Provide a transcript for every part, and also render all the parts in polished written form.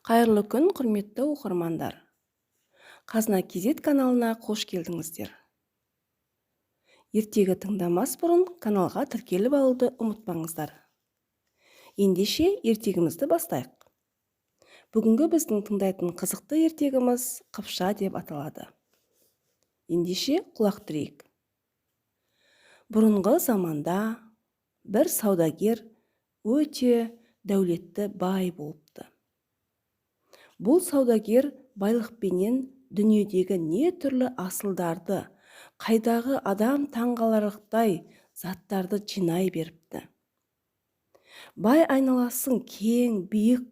Қайырлы күн, құрметті оқырмандар! Қазына KZ каналына қош келдіңіздер. Ертегі тыңдамас бұрын каналға тіркеліп алуды ұмытпаңыздар. Ендеше ертегімізді бастайық. Бүгінгі біздің тыңдайтын қызықты ертегіміз Қыпша деп аталады. Ендеше құлақ түрейік. Бұрынғы заманда бір саудагер өте дәулетті бай болыпты. Бұл саудагер байлықпенен дүниедегі не түрлі асылдарды, қайдағы адам таңғаларлықтай заттарды жинай беріпті. Бай айналасын кең, биік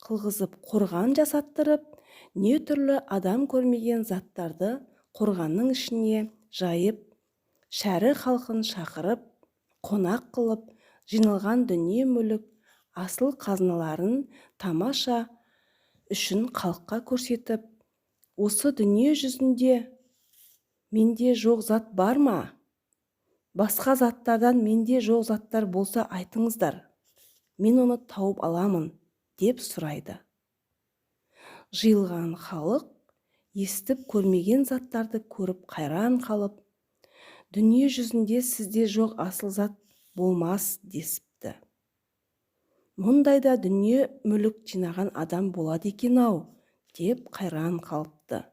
қылғызып қорған жасаттырып, не түрлі адам көрмеген заттарды қорғанның ішіне жайып, шәрі халқын шақырып, қонақ қылып, жиналған дүние-мүлік, асыл қазыналарын тамаша үшін халыққа көрсетіп, осы дүние жүзінде менде жоқ зат бар ма? Басқа заттардан менде жоқ заттар болса айтыңыздар, мен оны тауып аламын, деп сұрайды. Жиылған халық естіп көрмеген заттарды көріп қайран қалып, дүние жүзінде сізде жоқ асыл зат болмас десіпті. Мұндайда дүние мүлік жинаған адам болады екен-ау, деп қайран қалыпты.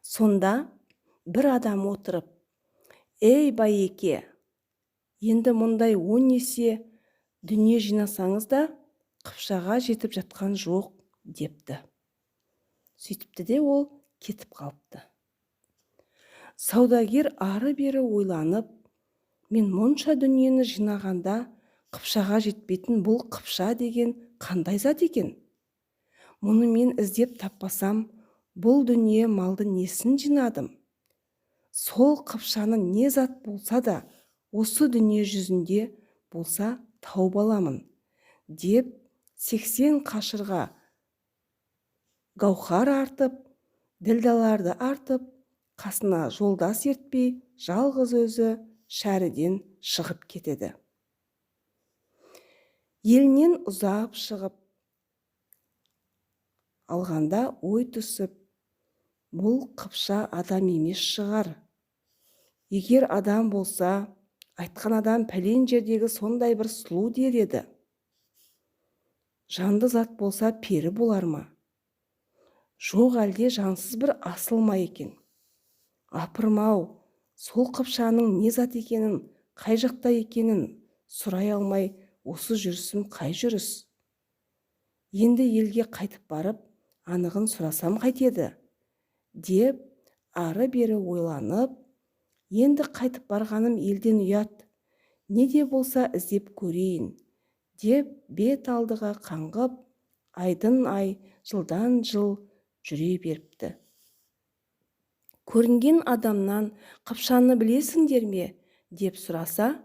Сонда бір адам отырып, ей байеке, енді мұндай 10 есе дүние жинасаңыз да Қыпшаға жетіп жатқан жоқ, депті. Сөйтіпті де ол кетіп қалыпты. Саудагер ары-бері ойланып, мен мұнша дүниені жинағанда Қыпшаға жетпейтін бұл Қыпша деген қандай зат екен? Мұны мен іздеп таппасам, бұл дүние малды несін жинадым? Сол Қыпшаны не зат болса да, осы дүние жүзінде болса тауып аламын, деп 80 қашырға гауһар артып, ділдаларды артып, қасына жолдас ертпей, жалғыз өзі шәріден шығып кетеді. Елінен ұзап шығып алғанда ой түсіп, бұл Қыпша адам емес шығар. Егер адам болса, айтқан адам пәлен жердегі сондай бір сұлу дер еді. Жанды зат болса пері болар ма? Жоқ әлде жансыз бір асыл ма екен? Апырмау, сол Қыпшаның не зат екенін, қай жақта екенін сұрай алмай, осы жүрісім қай жүріс? Енді елге қайтып барып, анығын сұрасам қайтеді, деп ары-бері ойланып, енді қайтып барғаным елден ұят, не де болса іздеп көрейін, деп бет алдыға қаңғып, айдын ай, жылдан жыл жүре беріпті. Көрінген адамнан Қыпшаны білесіңдер ме, деп сұраса,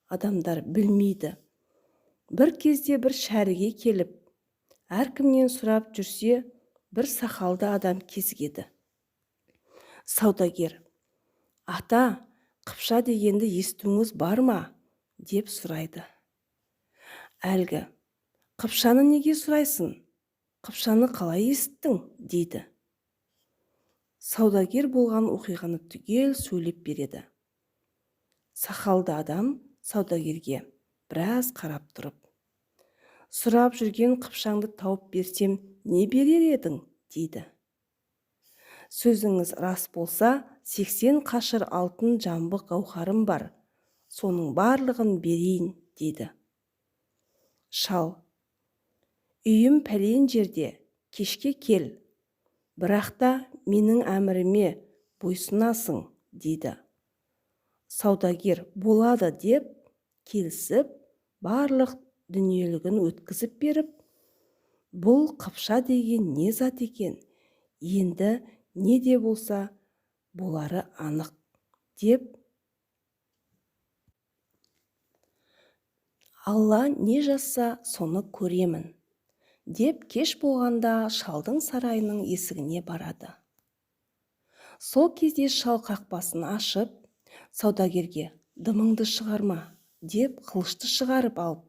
адамдар білмейді. Бір кезде бір шәріге келіп, әркімнен сұрап жүрсе, бір сақалды адам кезігеді. Саудагер, ата, Қыпша дегенді естуіңіз бар ма, деп сұрайды. Әлгі, Қыпшаны неге сұрайсың? Қыпшаны қалай есіттің, дейді. Саудагер болған оқиғаны түгел сөйлеп береді. Сақалды адам саудагерге біраз қарап тұрып, сұрап жүрген Қыпшаңды тауып берсем, не берер едің, дейді. Сөзіңіз рас болса, 80 қашыр алтын жамбы гауһарым бар, соның барлығын берейін, дейді. Шал, үйім пәлен жерде, кешке кел, бірақ та менің әміріме бойсынасың, дейді. Саудагер болады деп келісіп, барлық дүниелігін өткізіп беріп, бұл Қыпша деген не зат екен, енді не де болса болары анық, деп Алла не жазса соны көремін, деп кеш болғанда шалдың сарайының есігіне барады. Сол кезде шал қақпасын ашып, саудагерге дымыңды шығарма, деп қылышты шығарып алып,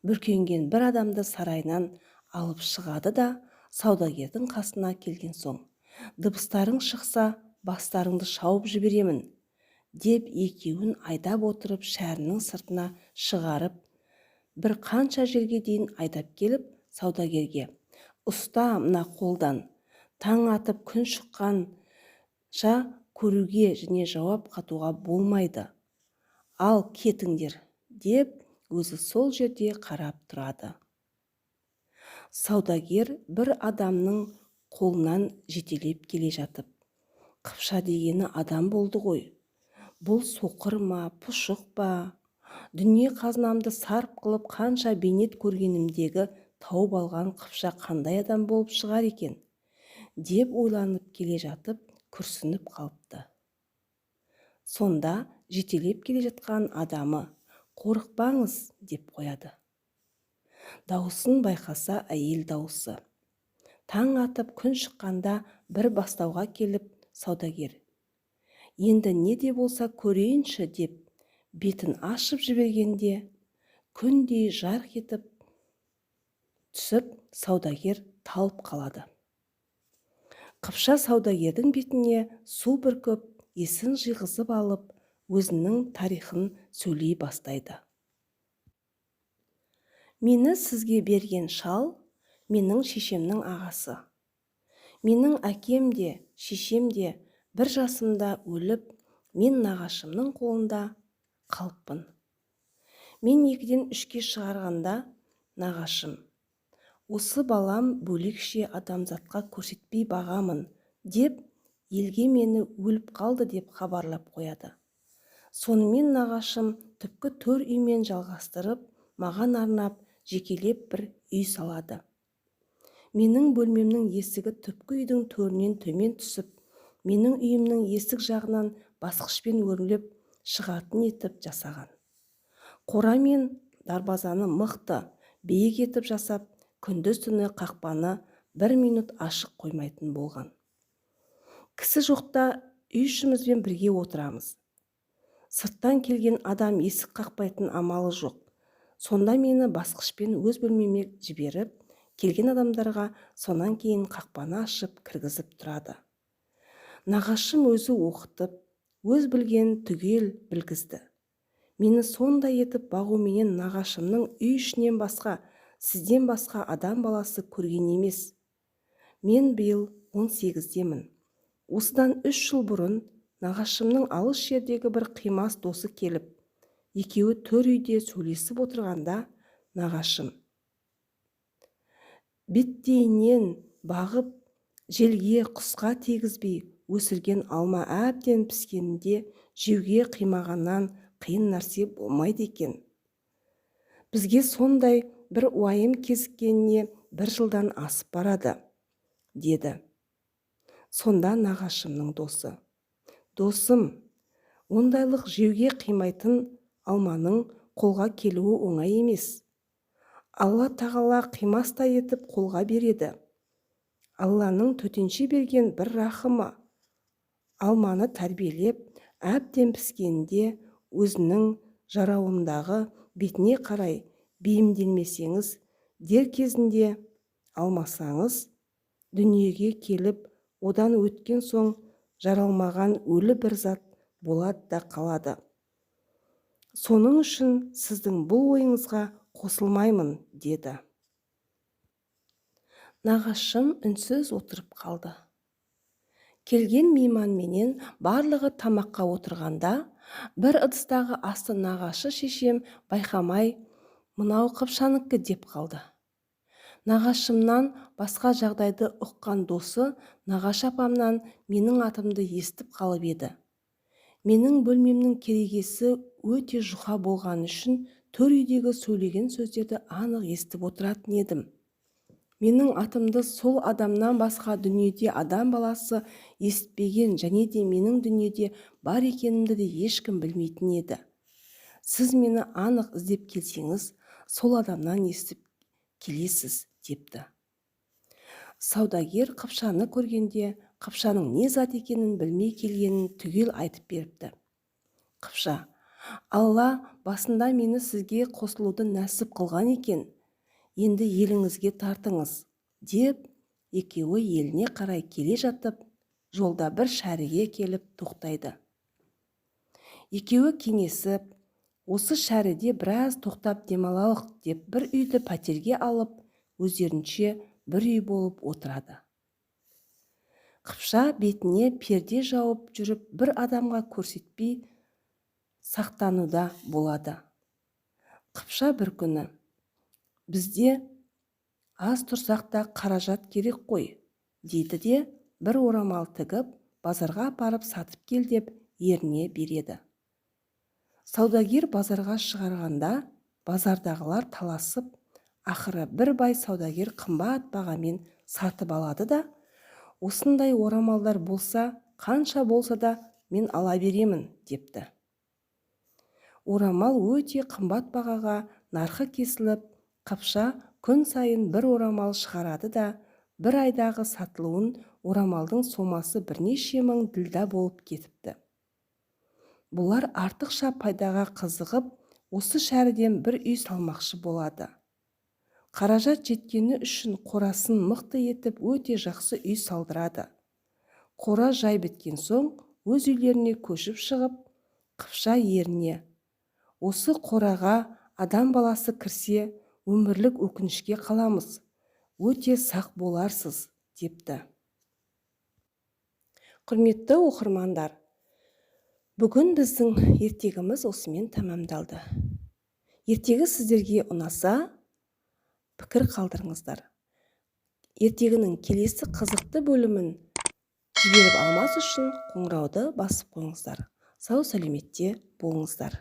бүркенген бір адамды сарайынан Алып шығады да, саудагердің қасына келген соң: «Дыбыстарың шықса, бастарыңды шауып жіберемін», – деп, екеуін айдап отырып шәрінің сыртына шығарып, бір қанша жерге дейін айдап келіп, саудагерге: «Ұста мына қолдан, таң атып күн шыққанша көруге және жауап қатуға болмайды, ал кетіңдер», – деп, өзі сол жерде қарап тұрады. Саудагер бір адамның қолынан жетелеп келе жатып: «Қыпша дегені адам болды ғой. Бұл соқыр ма, пұшық па? Дүние қазынамды сарп қылып, қанша бейнет көргенімдегі тауып алған қыпша қандай адам болып шығар екен?» – деп ойланып келе жатып, күрсініп қалыпты. Сонда жетелеп келе жатқан адамы: «Қорықпаңыз», – деп қояды. Дауысын байқаса, әйел дауысы. Таң атып күн шыққанда бір бастауға келіп, саудагер: «Енді не де болса көрейінші», – деп, бетін ашып жібергенде, күндей жарқ етіп түсіп, саудагер талып қалады. Қыпша саудагердің бетіне су бүркіп, есін жиғызып алып, өзінің тарихын сөйлей бастайды: «Мені сізге берген шал – менің шешемнің ағасы. Менің әкем де, шешем де бір жасымда өліп, мен нағашымның қолында қалыппын. Мен екіден үшке шығарғанда нағашым: "Осы балам бөлекше, адамзатқа көрсетпей бағамын", – деп, елге мені өліп қалды деп хабарлап қояды. Сонымен нағашым түпкі төр үймен жалғастырып, маған арнап жекелеп бір үй салады. Менің бөлмемнің есігі түпкі үйдің төрінен төмен түсіп, менің үйімнің есік жағынан басқышпен өрлеп шығатын етіп жасаған. Қора мен дарбазаны мықты, биік етіп жасап, күндіз-түні қақпаны бір минут ашық қоймайтын болған. Кісі жоқта үй ішімізбен бірге отырамыз. Сырттан келген адам есік қақпайтын амалы жоқ. Сонда мені басқышпен өз бөлмеме жіберіп, келген адамдарға сонан кейін қақпаны ашып кіргізіп тұрады. Нағашым өзі оқытып, өз білгенін түгел білгізді. Мені сондай етіп бағуменен нағашымның үй ішінен басқа, сізден басқа адам баласы көрген емес. Мен биыл 18-демін. Осыдан 3 жыл бұрын нағашымның алыс жердегі бір қимас досы келіп, екеуі төр үйде сөйлесіп отырғанда, нағашым: "Беттейінен бағып, желге, құсқа тигізбей өсірген алма әбден піскенінде жеуге қимағаннан қиын нәрсе болмайды екен. Бізге сондай бір уайым кезіккеніне бір жылдан асып барады", – деді. Сонда нағашымның досы: "Досым, ондайлық жеуге қимайтын алманың қолға келуі оңай емес. Алла тағала қимастай етіп қолға береді. Алланың төтенше берген бір рахымы. Алманы тәрбиелеп, әбден піскенінде өзінің жарауындағы бетіне қарай бейімделмесеңіз, дер кезінде алмасаңыз, дүниеге келіп, одан өткен соң жаралмаған өлі бір зат болады да қалады. Соның үшін сіздің бұл ойыңызға қосылмаймын", – деді. Нағашым үнсіз отырып қалды. Келген мейманменен барлығы тамаққа отырғанда, бір ыдыстағы асты нағашы шешем байқамай: "Мынау Қыпшанікі", – деп қалды. Нағашымнан басқа жағдайды ұққан досы нағашы апамнан менің атымды естіп қалып еді: "Менің бөлмемнің керегесі өте жұқа болғаны үшін төр үйдегі сөйлеген сөздерді анық естіп отыратын едім. Менің атымды сол адамнан басқа дүниеде адам баласы есітпеген және де менің дүниеде бар екенімді де ешкім білмейтін еді. Сіз мені анық іздеп келсеңіз, сол адамнан естіп келесіз", – депті. Саудагер Қыпшаны көргенде, Қыпшаның не зат екенін білмей келгенін түгел айтып беріпті. Қыпша: «Алла басында мені сізге қосылуды нәсіп қылған екен. Енді еліңізге тартыңыз, деп екеуі еліне қарай келе жатып, жолда бір шәріге келіп тоқтайды. Екеуі кеңесіп, осы шәріде біраз тоқтап демалалық деп, бір үйді пәтерге алып, өздерінше бір үй болып отырады. Қыпша бетіне перде жауып жүріп, бір адамға көрсетпей сақтануда болады. Қыпша бір күні: «Бізде аз тұрсақ та, қаражат керек қой», – дейді де, бір орамал тігіп, базарға апарып сатып кел деп еріне береді. Саудагер базарға шығарғанда, базардағылар таласып, ақыры бір бай саудагер қымбат бағамен сатып алады да: «Осындай орамалдар болса, қанша болса да, мен ала беремін», – депті. Орамал өте қымбат бағаға нарқы кесіліп, Қыпша күн сайын бір орамал шығарады да, бір айдағы сатылуын орамалдың сомасы бірнеше мың ділдә болып кетіпті. Бұлар артықша пайдаға қызығып, осы шәріден бір үй салмақшы болады. Қаражат жеткені үшін қорасын мықты етіп, өте жақсы үй салдырады. Қора жай біткен соң, өз үйлеріне көшіп шығып, Қыпша еріне: «Осы қораға адам баласы кірсе, өмірлік өкінішке қаламыз, өте сақ боларсыз», – депті. Құрметті оқырмандар, бүгін біздің ертегіміз осымен тәмамдалды. Ертегі сіздерге ұнаса, пікір қалдырыңыздар. Ертегінің келесі қызықты бөлімін жіберіп алмас үшін қоңырауды басып қойыңыздар. Сау сәлеметте болыңыздар!